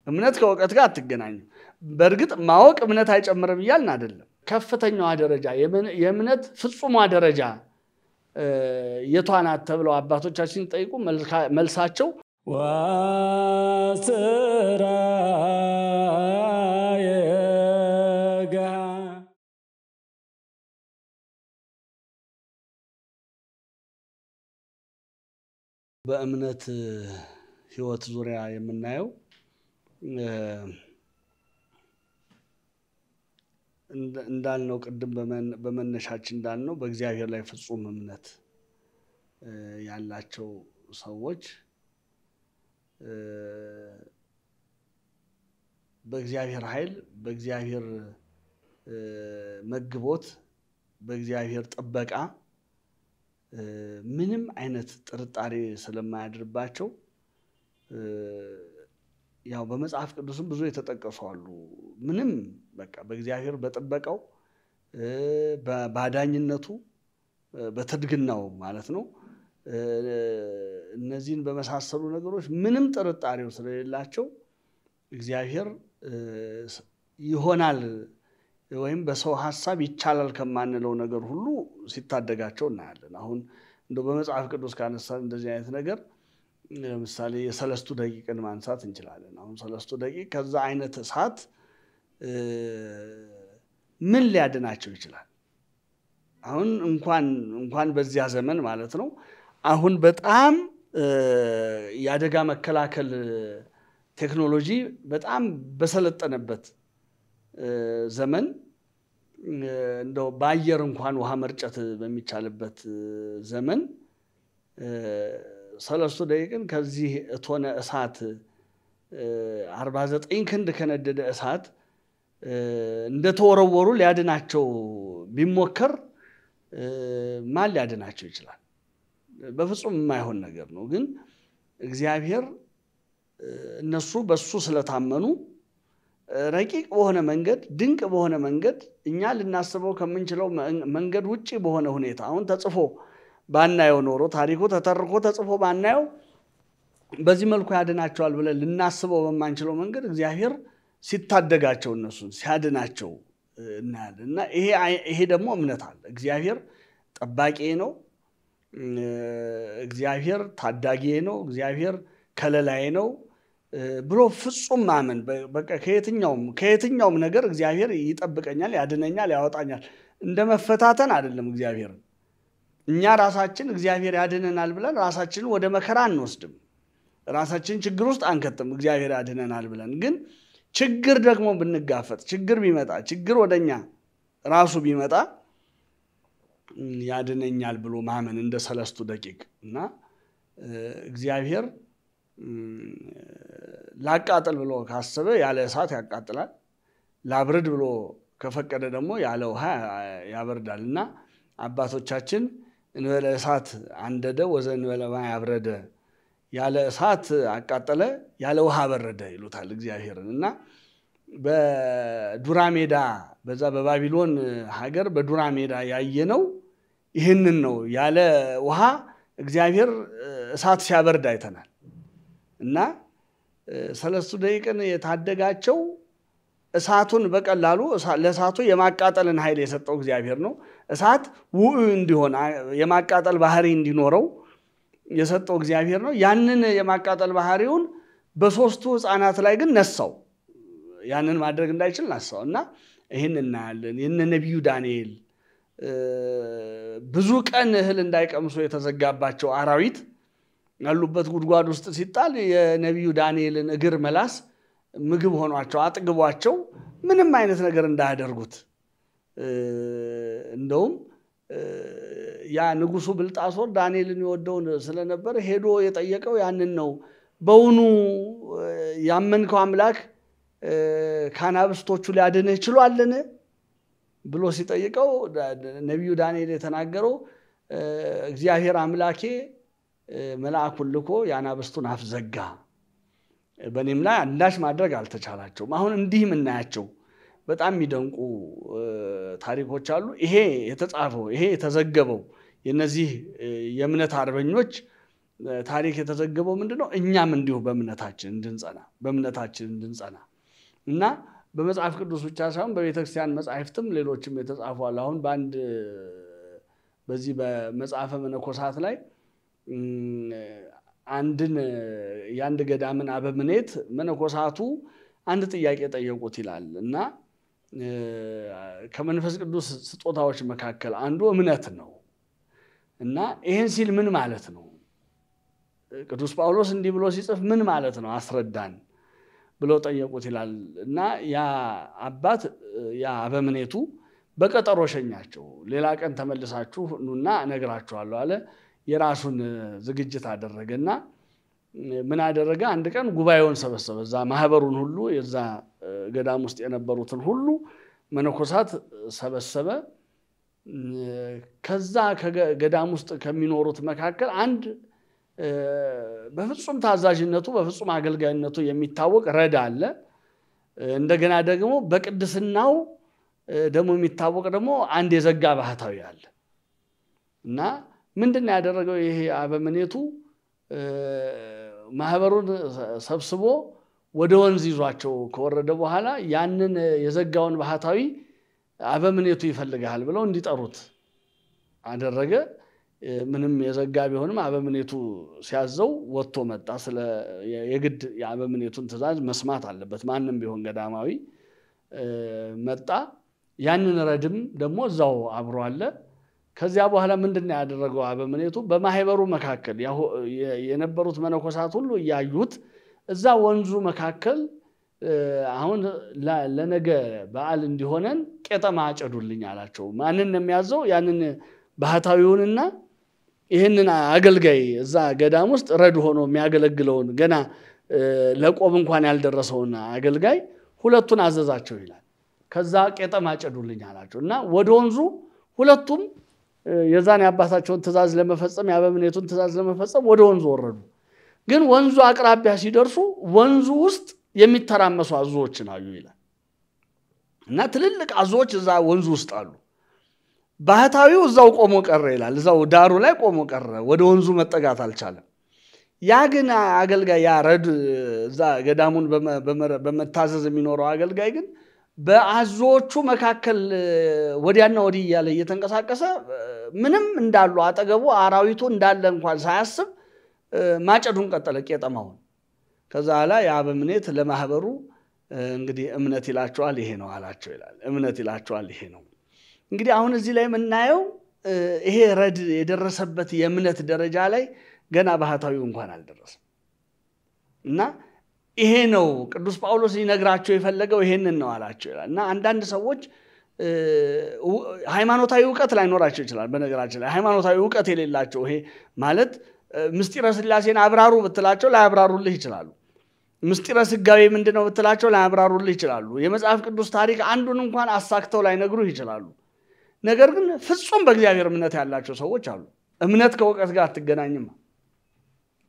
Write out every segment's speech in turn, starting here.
እምነት ከእውቀት ጋር አትገናኝም። በእርግጥ ማወቅ እምነት አይጨምርም እያልን አይደለም። ከፍተኛዋ ደረጃ የእምነት ፍጹሟ ደረጃ የቷ ናት ተብለው አባቶቻችን ጠይቁ መልሳቸው ወስራየ ገሃ በእምነት ሕይወት ዙሪያ የምናየው እንዳልነው ቅድም በመነሻችን እንዳልነው በእግዚአብሔር ላይ ፍጹም እምነት ያላቸው ሰዎች በእግዚአብሔር ኃይል፣ በእግዚአብሔር መግቦት፣ በእግዚአብሔር ጥበቃ ምንም አይነት ጥርጣሬ ስለማያድርባቸው ያው በመጽሐፍ ቅዱስም ብዙ የተጠቀሱ አሉ። ምንም በቃ በእግዚአብሔር በጥበቃው፣ በአዳኝነቱ፣ በትድግናው ማለት ነው። እነዚህን በመሳሰሉ ነገሮች ምንም ጥርጣሬው ስለሌላቸው እግዚአብሔር ይሆናል ወይም በሰው ሀሳብ ይቻላል ከማንለው ነገር ሁሉ ሲታደጋቸው እናያለን። አሁን እንደው በመጽሐፍ ቅዱስ ካነሳን እንደዚህ አይነት ነገር ለምሳሌ የሰለስቱ ደቂቅን ማንሳት እንችላለን። አሁን ሰለስቱ ደቂቅ ከዛ አይነት እሳት ምን ሊያድናቸው ይችላል? አሁን እንኳን በዚያ ዘመን ማለት ነው። አሁን በጣም የአደጋ መከላከል ቴክኖሎጂ በጣም በሰለጠነበት ዘመን እንደው በአየር እንኳን ውሃ መርጨት በሚቻልበት ዘመን ሰለስቱ ደቂቅን ከዚህ እቶነ እሳት 49 ክንድ ከነደደ እሳት እንደተወረወሩ ሊያድናቸው ቢሞከር ማን ሊያድናቸው ይችላል? በፍጹም የማይሆን ነገር ነው። ግን እግዚአብሔር እነሱ በሱ ስለታመኑ ረቂቅ በሆነ መንገድ፣ ድንቅ በሆነ መንገድ፣ እኛ ልናስበው ከምንችለው መንገድ ውጪ በሆነ ሁኔታ አሁን ተጽፎ ባናየው ኖሮ፣ ታሪኩ ተተርኮ ተጽፎ ባናየው በዚህ መልኩ ያድናቸዋል ብለን ልናስበው በማንችለው መንገድ እግዚአብሔር ሲታደጋቸው እነሱን ሲያድናቸው እናያለን። እና ይሄ ደግሞ እምነት አለ። እግዚአብሔር ጠባቂ ነው፣ እግዚአብሔር ታዳጊ ነው፣ እግዚአብሔር ከለላዬ ነው ብሎ ፍጹም ማመን፣ በቃ ከየትኛውም ነገር እግዚአብሔር ይጠብቀኛል፣ ያድነኛል፣ ያወጣኛል እንደ መፈታተን አይደለም እግዚአብሔርን። እኛ ራሳችን እግዚአብሔር ያድነናል ብለን ራሳችንን ወደ መከራ አንወስድም። ራሳችንን ችግር ውስጥ አንከትም። እግዚአብሔር ያድነናል ብለን ግን ችግር ደግሞ ብንጋፈጥ፣ ችግር ቢመጣ፣ ችግር ወደኛ ራሱ ቢመጣ ያድነኛል ብሎ ማመን እንደ ሰለስቱ ደቂቅ እና እግዚአብሔር ላቃጥል ብሎ ካሰበ ያለ እሳት ያቃጥላል። ላብርድ ብሎ ከፈቀደ ደግሞ ያለ ውሃ ያበርዳል። እና አባቶቻችን እንበለ እሳት አንደደ ወዘእንበለ ማይ አብረደ፣ ያለ እሳት አቃጠለ፣ ያለ ውሃ በረደ ይሉታል እግዚአብሔርን። እና በዱራ ሜዳ በዛ በባቢሎን ሀገር በዱራ ሜዳ ያየነው ይህንን ነው። ያለ ውሃ እግዚአብሔር እሳት ሲያበርድ አይተናል። እና ሰለስቱ ደቂቅን የታደጋቸው እሳቱን በቀላሉ ለእሳቱ የማቃጠልን ኃይል የሰጠው እግዚአብሔር ነው። እሳት ውዑይ እንዲሆን የማቃጠል ባህሪ እንዲኖረው የሰጠው እግዚአብሔር ነው። ያንን የማቃጠል ባህሪውን በሶስቱ ሕፃናት ላይ ግን ነሳው። ያንን ማድረግ እንዳይችል ነሳው። እና ይህን እናያለን። የነ ነቢዩ ዳንኤል ብዙ ቀን እህል እንዳይቀምሱ የተዘጋባቸው አራዊት ያሉበት ጉድጓድ ውስጥ ሲጣል የነቢዩ ዳንኤልን እግር መላስ ምግብ ሆኗቸው አጥግቧቸው ምንም አይነት ነገር እንዳያደርጉት፣ እንደውም ያ ንጉሱ ብልጣሶር ዳንኤልን የወደውን ስለነበር ሄዶ የጠየቀው ያንን ነው። በውኑ ያመንከው አምላክ ከአናብስቶቹ ሊያድንህ ችሏልን ብሎ ሲጠይቀው ነቢዩ ዳንኤል የተናገረው እግዚአብሔር አምላኬ መልአኩን ልኮ የአናብስቱን አፍ ዘጋ፣ በእኔም ላይ አንዳች ማድረግ አልተቻላቸውም። አሁን እንዲህ የምናያቸው በጣም የሚደንቁ ታሪኮች አሉ። ይሄ የተጻፈው ይሄ የተዘገበው የነዚህ የእምነት አርበኞች ታሪክ የተዘገበው ምንድነው? እኛም እንዲሁ በእምነታችን እንድንጸና እና በመጽሐፍ ቅዱስ ብቻ ሳይሆን በቤተክርስቲያን መጻሕፍትም ሌሎችም የተጻፉ አሉ። አሁን በአንድ በዚህ በመጽሐፈ መነኮሳት ላይ አንድን የአንድ ገዳምን አበምኔት መነኮሳቱ አንድ ጥያቄ ጠየቁት ይላል። እና ከመንፈስ ቅዱስ ስጦታዎች መካከል አንዱ እምነት ነው። እና ይሄን ሲል ምን ማለት ነው? ቅዱስ ጳውሎስ እንዲህ ብሎ ሲጽፍ ምን ማለት ነው? አስረዳን ብለው ጠየቁት ይላል። እና ያ አባት ያ አበምኔቱ በቀጠሮ ሸኛቸው። ሌላ ቀን ተመልሳችሁ ኑና እነግራችኋለሁ አለ። የራሱን ዝግጅት አደረገና ምን አደረገ? አንድ ቀን ጉባኤውን ሰበሰበ። እዛ ማህበሩን ሁሉ የዛ ገዳም ውስጥ የነበሩትን ሁሉ መነኮሳት ሰበሰበ። ከዛ ከገዳም ውስጥ ከሚኖሩት መካከል አንድ በፍጹም ታዛዥነቱ በፍጹም አገልጋይነቱ የሚታወቅ ረዳ አለ። እንደገና ደግሞ በቅድስናው ደግሞ የሚታወቅ ደግሞ አንድ የዘጋ ባህታዊ አለ። እና ምንድነው ያደረገው ይሄ አበምኔቱ? ማህበሩን ሰብስቦ ወደ ወንዝ ይዟቸው ከወረደ በኋላ ያንን የዘጋውን ባህታዊ አበምኔቱ ይፈልጋል ብለው እንዲጠሩት አደረገ። ምንም የዘጋ ቢሆንም አበምኔቱ ሲያዘው ወጥቶ መጣ። ስለ የግድ የአበምኔቱን ትእዛዝ መስማት አለበት ማንም ቢሆን ገዳማዊ። መጣ። ያንን ረድም ደግሞ እዛው አብሮ አለ። ከዚያ በኋላ ምንድነው ያደረገው አበምኔቱ? በማህበሩ መካከል የነበሩት መነኮሳት ሁሉ እያዩት እዛ ወንዙ መካከል አሁን ለነገ በዓል እንዲሆነን ቄጠማ አጨዱልኝ አላቸው። ማንን ነው የሚያዘው? ያንን ባህታዊውንና ይሄንን አገልጋይ እዛ ገዳም ውስጥ ረድ ሆኖ የሚያገለግለውን ገና ለቆብ እንኳን ያልደረሰውን አገልጋይ ሁለቱን አዘዛቸው ይላል። ከዛ ቄጠማ አጨዱልኝ አላቸው። እና ወደ ወንዙ ሁለቱም የዛን ያባታቸውን ትእዛዝ ለመፈጸም ያበምኔቱን ትእዛዝ ለመፈጸም ወደ ወንዙ ወረዱ። ግን ወንዙ አቅራቢያ ሲደርሱ ወንዙ ውስጥ የሚተራመሱ አዞዎችን አዩ ይላል። እና ትልልቅ አዞዎች እዛ ወንዙ ውስጥ አሉ። ባህታዊው እዛው ቆሞ ቀረ ይላል። እዛው ዳሩ ላይ ቆሞ ቀረ፣ ወደ ወንዙ መጠጋት አልቻለም። ያ ግን አገልጋይ ያ ረድ እዛ ገዳሙን በመታዘዝ የሚኖረው አገልጋይ ግን በአዞዎቹ መካከል ወዲያና ወዲህ እያለ እየተንቀሳቀሰ ምንም እንዳሉ አጠገቡ አራዊቱ እንዳለ እንኳን ሳያስብ ማጨዱን ቀጠለ ቄጠማውን። ከዛ ላይ አበምኔት ለማህበሩ እንግዲህ እምነት ይላቸዋል ይሄ ነው አላቸው ይላል። እምነት ይላቸዋል ይሄ ነው። እንግዲህ አሁን እዚህ ላይ የምናየው ይሄ ረድ የደረሰበት የእምነት ደረጃ ላይ ገና ባህታዊው እንኳን አልደረሰም። እና ይሄ ነው ቅዱስ ጳውሎስ ሊነግራቸው የፈለገው ይሄንን ነው አላቸው ይላል። እና አንዳንድ ሰዎች ሃይማኖታዊ ዕውቀት ላይኖራቸው ይችላል። በነገራችን ላይ ሃይማኖታዊ ዕውቀት የሌላቸው ይሄ ማለት ምስጢረ ሥላሴን አብራሩ ብትላቸው ላያብራሩልህ ይችላሉ። ምስጢረ ሥጋዌ ምንድነው ብትላቸው ላያብራሩልህ ይችላሉ። የመጽሐፍ ቅዱስ ታሪክ አንዱን እንኳን አሳክተው ላይነግሩህ ይችላሉ። ነገር ግን ፍጹም በእግዚአብሔር እምነት ያላቸው ሰዎች አሉ። እምነት ከእውቀት ጋር አትገናኝም።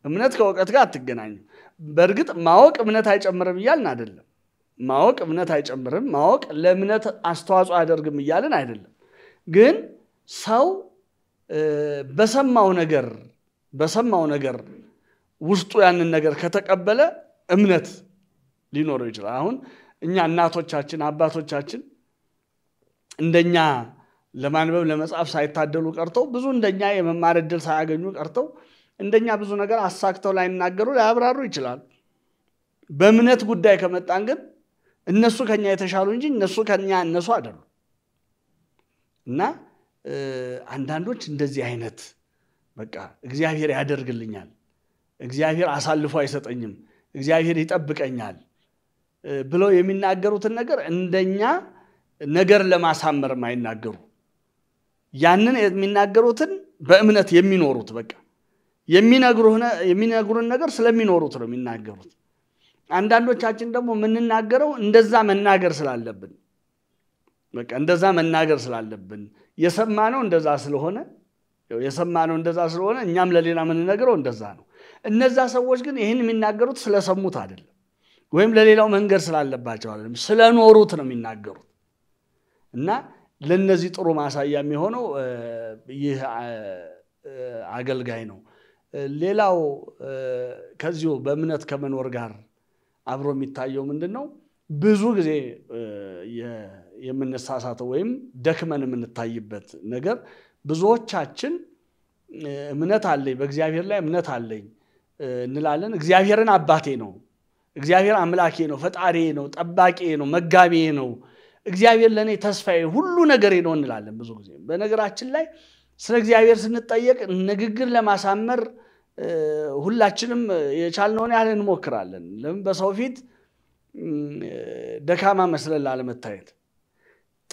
እምነት ከእውቀት ጋር አትገናኝም። በእርግጥ ማወቅ እምነት አይጨምርም እያልን አይደለም። ማወቅ እምነት አይጨምርም፣ ማወቅ ለእምነት አስተዋጽኦ አያደርግም እያልን አይደለም። ግን ሰው በሰማው ነገር ውስጡ ያንን ነገር ከተቀበለ እምነት ሊኖረው ይችላል። አሁን እኛ እናቶቻችን አባቶቻችን እንደኛ ለማንበብ ለመጻፍ ሳይታደሉ ቀርተው ብዙ እንደኛ የመማር እድል ሳያገኙ ቀርተው እንደኛ ብዙ ነገር አሳክተው ላይናገሩ ላያብራሩ ይችላል። በእምነት ጉዳይ ከመጣን ግን እነሱ ከኛ የተሻሉ እንጂ እነሱ ከኛ እነሱ አይደሉም። እና አንዳንዶች እንደዚህ አይነት በቃ እግዚአብሔር ያደርግልኛል፣ እግዚአብሔር አሳልፎ አይሰጠኝም፣ እግዚአብሔር ይጠብቀኛል ብለው የሚናገሩትን ነገር እንደኛ ነገር ለማሳመር የማይናገሩ ያንን የሚናገሩትን በእምነት የሚኖሩት በቃ የሚነግሩን ነገር ስለሚኖሩት ነው የሚናገሩት። አንዳንዶቻችን ደግሞ የምንናገረው እንደዛ መናገር ስላለብን በቃ እንደዛ መናገር ስላለብን የሰማነው እንደዛ ስለሆነ የሰማነው እንደዛ ስለሆነ እኛም ለሌላ የምንነግረው እንደዛ ነው። እነዛ ሰዎች ግን ይሄን የሚናገሩት ስለሰሙት አይደለም፣ ወይም ለሌላው መንገር ስላለባቸው አይደለም፣ ስለኖሩት ነው የሚናገሩት። እና ለነዚህ ጥሩ ማሳያ የሚሆነው ይህ አገልጋይ ነው። ሌላው ከዚሁ በእምነት ከመኖር ጋር አብሮ የሚታየው ምንድን ነው? ብዙ ጊዜ የምንሳሳተው ወይም ደክመን የምንታይበት ነገር ብዙዎቻችን እምነት አለኝ፣ በእግዚአብሔር ላይ እምነት አለኝ እንላለን። እግዚአብሔርን አባቴ ነው፣ እግዚአብሔር አምላኬ ነው፣ ፈጣሪዬ ነው፣ ጠባቂዬ ነው፣ መጋቢዬ ነው፣ እግዚአብሔር ለእኔ ተስፋዬ ሁሉ ነገሬ ነው እንላለን ብዙ ጊዜ። በነገራችን ላይ ስለ እግዚአብሔር ስንጠየቅ ንግግር ለማሳመር ሁላችንም የቻልነውን ያህል እንሞክራለን። ለምን? በሰው ፊት ደካማ መስለን ላለመታየት።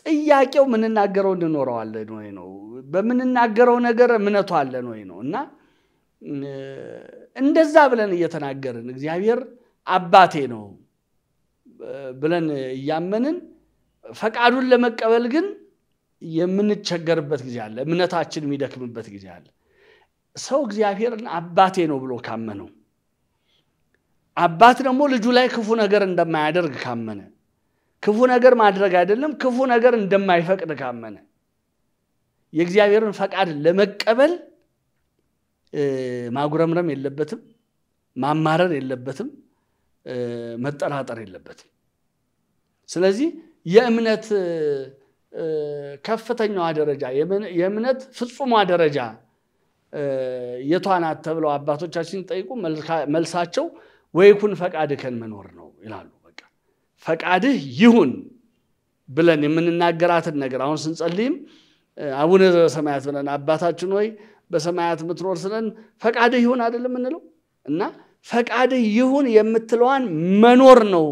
ጥያቄው የምንናገረው እንኖረዋለን ወይ ነው፣ በምንናገረው ነገር እምነቱ አለን ወይ ነው። እና እንደዛ ብለን እየተናገርን እግዚአብሔር አባቴ ነው ብለን እያመንን ፈቃዱን ለመቀበል ግን የምንቸገርበት ጊዜ አለ። እምነታችን የሚደክምበት ጊዜ አለ። ሰው እግዚአብሔርን አባቴ ነው ብሎ ካመነው፣ አባት ደግሞ ልጁ ላይ ክፉ ነገር እንደማያደርግ ካመነ፣ ክፉ ነገር ማድረግ አይደለም ክፉ ነገር እንደማይፈቅድ ካመነ፣ የእግዚአብሔርን ፈቃድ ለመቀበል ማጉረምረም የለበትም፣ ማማረር የለበትም፣ መጠራጠር የለበትም። ስለዚህ የእምነት ከፍተኛዋ ደረጃ፣ የእምነት ፍጹሟ ደረጃ የቷ ናት ተብለው አባቶቻችን ጠይቁ መልሳቸው ወይኩን ፈቃድከን መኖር ነው ይላሉ። በቃ ፈቃድህ ይሁን ብለን የምንናገራትን ነገር አሁን ስንጸልይም አቡነ ዘበሰማያት ብለን አባታችን ሆይ በሰማያት የምትኖር ስለን ፈቃድህ ይሁን አይደለም የምንለው? እና ፈቃድህ ይሁን የምትለዋን መኖር ነው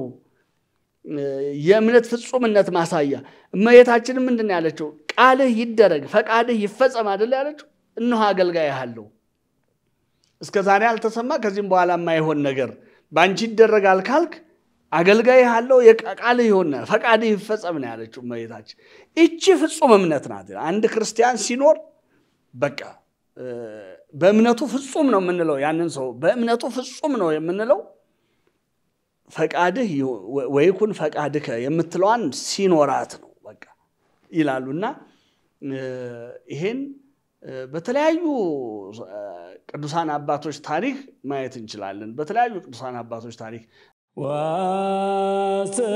የእምነት ፍጹምነት ማሳያ። እመቤታችንም ምንድን ነው ያለችው? ቃልህ ይደረግ ፈቃድህ ይፈጸም አይደል ያለችው? እነሆ አገልጋይህ አለው። እስከ ዛሬ አልተሰማ ከዚህም በኋላ የማይሆን ነገር በአንቺ ይደረጋል ካልክ አገልጋይህ አለው፣ ቃልህ ይሁን ፈቃድህ ይፈጸም ነው ያለችው እመቤታችን። ይቺ ፍጹም እምነት ናት። አንድ ክርስቲያን ሲኖር በቃ በእምነቱ ፍጹም ነው የምንለው፣ ያንን ሰው በእምነቱ ፍጹም ነው የምንለው ፈቃድህ ወይኩን ፈቃድከ የምትለዋን ሲኖራት ነው በቃ ይላሉና ይሄን በተለያዩ ቅዱሳን አባቶች ታሪክ ማየት እንችላለን። በተለያዩ ቅዱሳን አባቶች ታሪክ ዋስራ